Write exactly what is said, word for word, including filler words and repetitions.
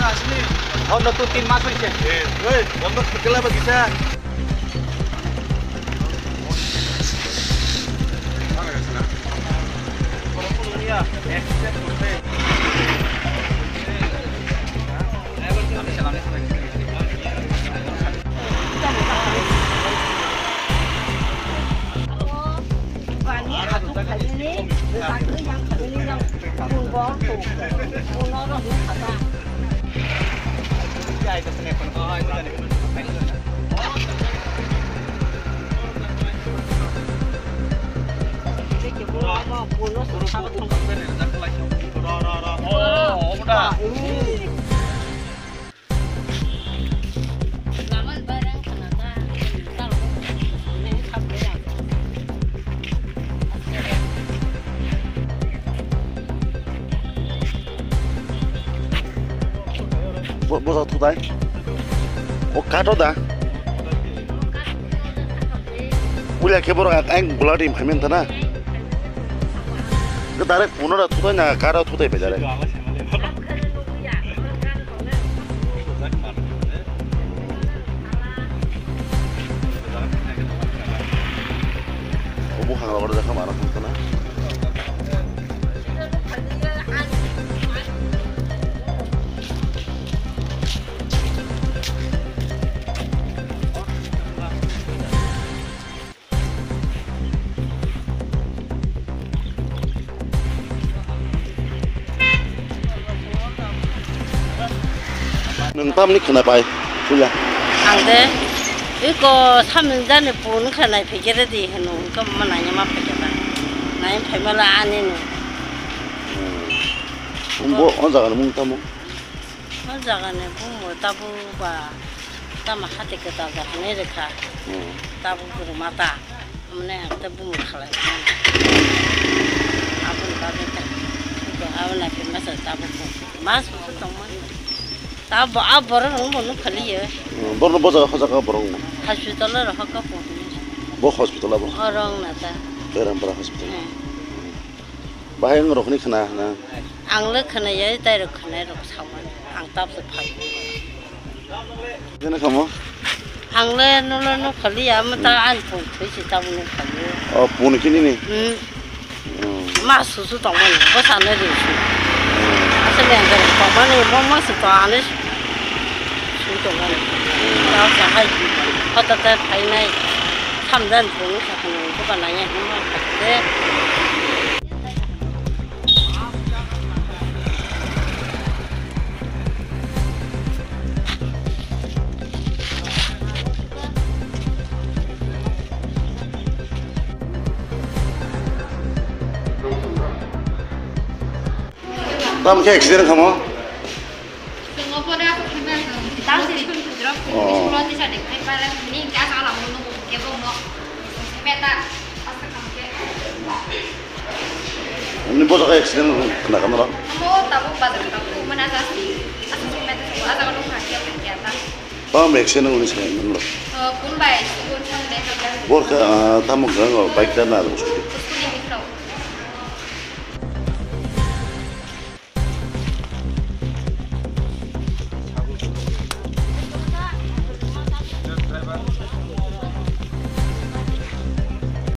Hor no tu tin mas hoise. Oi, bondo khukla ba kisa. Bo, bo thudai. O kato da. Uya ke borok ang gulati phaimenta na. Ke direct puno da thudai na karo thudai pe direct. Obo hangra oro jakha mara thangkana. Nwng tamni khwna pai, puila. Ang de, iko samni jani pun kha nai phai khe ready hwno, hwnkhe ma nai ma phai khe ba. Nai phai mala ani no. Hmm. Bo o jaga ni mung tamo? O jaga ni bumo tabuk ba tamo hati kwtal da hwnwi rwkha. Hmm. Tabuk rwma ta. Mane ang ta bumo khalai. Aboni bagwi ta. Aboni bagwi masa tabuk. Mas tongma. Tabo a borok rok bo nuk khali ye. Hmm, borok bo jaga hojaga borok. Hospital ro hokha po. Bo hospital abo. Orong na ta. Berampara hospital. Hmm. Bahai wng rok ni khna na. Ang le khna ya, tai rok khna rok sawan. Ang tap se phai. Kene khamo? Ang le no le no khali ya, ma ta an pun thui si ta no khali. O pun kini ni. Hmm. Hmm. Ma su su tong mani, bo sa ne ri su. Asa le ang tong mani, mo mo su to ane su tong mani. Ta sa hai. Hota ta phai nai. Samdan pun sa khna ko ba na ya, ma khate. Tam khe accident khamo? Oh. Ini bo jaga accident khna khna. Amo tabuk bazar tabuk mana jasi. Asal sih mata semua asal lu kaki apa kata. Tamo accident wngwi se nang rok. Kun bai kun thang de. Bor kha, ah, tamo kha, oh, bike ta na rok.